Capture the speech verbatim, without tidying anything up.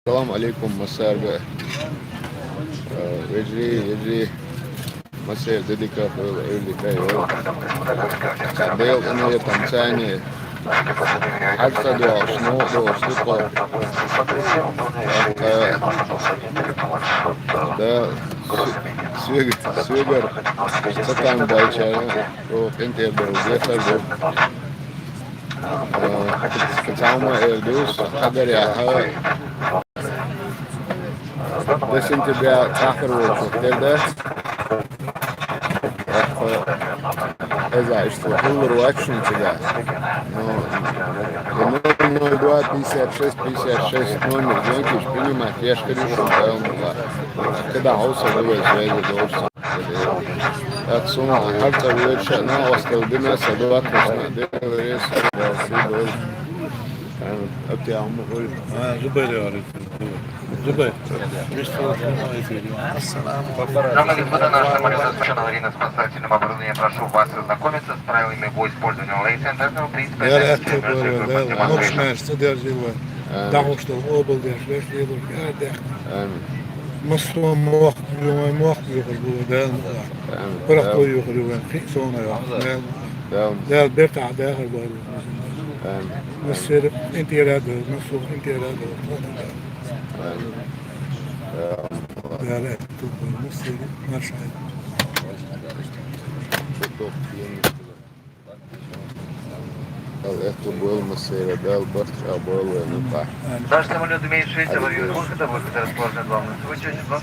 Салам алейкум, массарга. Э, вежарий, вежарий. Массайра де дика хуьлда, эвли дай йо. Ца Дела къинхетам царна. Хьарца доагӀаш, ну, доагӀаш, дукха. Э, да, су-, суьгар, суьгар, ца там дайча, о, къинтӀера долу дехар ду. Э, цхьа хӀума эр ду, хьадарехьа, десятого сентября цхьаькхара волчух тера дац. ТӀаккха иза иштта хӀуллур вац шуна цигахь. Ну, ноль ноль два пятьдесят шесть пятьдесят шесть номер, звонкиш, принимать еш хир ю шуна, даим ма. КхидӀа хьовса вай связи долуш. ТӀаккха суна хьарца вуьйцуш а накъосталла дина, сан доккхашна а Дела реза хуьлда, сий дойла. Ам, Атиам хуьлда. А, Зубайр яра. Зубайр. Дамы и господа, наш самолёт оснащен аварийно-спасательным оборудованием. Прошу вас ознакомиться с правилами его использования. Лейсен Дернер, принцип. Яра аьтту бара, да, нокшмаш ца держи вай. Ам. ДӀахьош долу обал деш, веш лело, яра дехна. Ам. Массо а мохк ю, вай мохк юхур бу, Дала ма. Ам. Парахто юхур ю, вай кхин а сона йоху, Дала ма. Дала бертахь дахар бара. Ам. Массеран а къинтӀера а дара, массо а къинтӀера а дара. Ам. Дала аьтту бара, массеран а маршалла. Дала аьтту бойла массеран а, Дала барт чӀагӀбойла вайн юкъахь. Наш самолёт имеет шесть аварийных выходов. Выходы расположены главным сводчиком.